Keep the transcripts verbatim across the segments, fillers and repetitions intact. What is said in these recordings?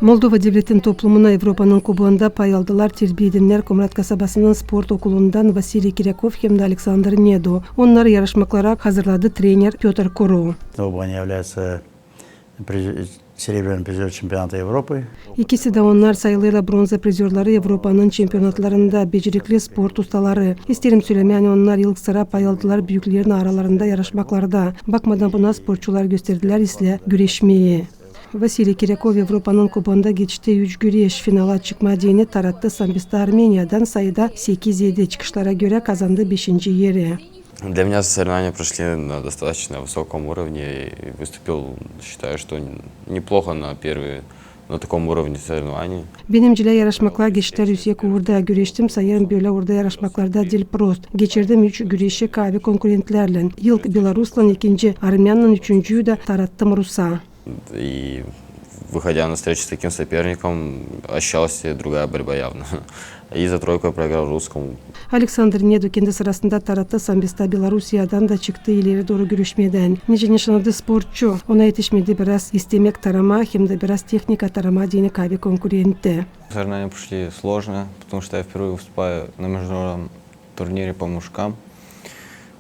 Moldova Devletin toplumuna Evropanın Kubogunda pay aldılar terbiya edennär Komrat kasabasının sport okulundan Vasiliy Kiryakov hem dä Aleksandr Nedo. Onnarı yarışmaklara hazırladı trener Pötr Koro. Оба они являются приз-, серебряными призёрами чемпионата Европы. İkisi dä onnar sayılêrlar bronza prizörları Evropanın çempionatlarında, becerikli sport ustaları. İsteerim sölemää, ani onnar ilk sıra pay aldılar büüklerinnän aralarında yarışmaklarda. Bakmadan buna, sportçular gösterdilär islää güreşmeyi. Vasiliy Kiryakov Evropanın Kubogunda geçti üç güreş. Finala çıkmaa deyni tarattı sambosttan Armeniyadan sayıda sekiz edi. Çıkışlara görä, kazandı beşinci eri. Для меня соревнования прошли на достаточно высоком уровне. И выступил, считаю, что н-, неплохо на первые, на таком уровне соревнований. Benimcilää yarışmaklar geçtär üüsek uurda. Güreştim, sayêrım, bölä uurda yarışmaklarda diil prost. Geçirdim üç güreşi kaavi konkurentlärlän. İlk belaruslan, ikinci armännan, üçüncüyü dä tarattım rusa. И, выходя на встречу с таким соперником, ощущалась другая борьба явно. И за тройку я проиграл русскому. Aleksandr Nedo kendi sırasında tarattı sambostan Belarusiyadan da çıktı ileri dooru güreşmedän. Nicä nışannadı sportçu, ona etişmedi biraz istemäk taramaa hem dä biraz tehnika taramaa deyni kaavi konkurentti. Соревнования прошли сложно, потому что я впервые выступаю на международном турнире по мужикам.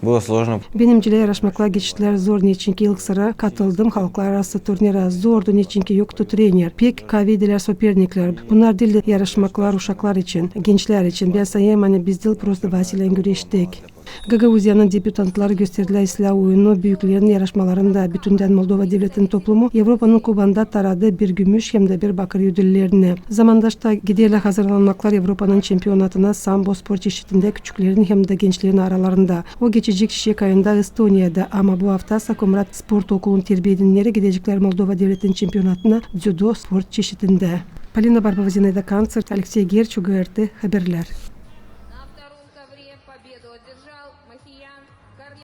Было сложно. Benimcilää yarışmaklar geçtilär zor, neçinki ilk sıra katıldım halklararası turnirä. Zordu, neçinki yoktu trener. Pek kaavi idilär soperniklär. Bunnar diildi yarışmaklar uşaklar için, gençlär için. Bän sayêrım, ani biz diil prost Vasiliylän güreştik. Gagauziyanın debütantları gösterdilär islää oyunu büüklerinnän yarışmalarında. Bütündän Moldova Devletin toplumu Evropanın Kubogunda taradı bir gümüş hem dä bir bakır ödüllerini. Zamandaşta giderlär hazırlanmaklar Evropanın çempionatına sambo sport çeşidindä küçüklerin hem dä gençlerin aralarında. O geçecek çiçek ayında Estoniyada, ama bu aftasa Komrat sport okulun terbiya edenneri gideceklär Moldova Devletin çempionatına dzüdo sport çeşidindä. Polina Barbova, Zinaida Kantsert, Aleksey Gerç, UGRT haberlär. На втором ковре победу одержал Махиян Карлиев.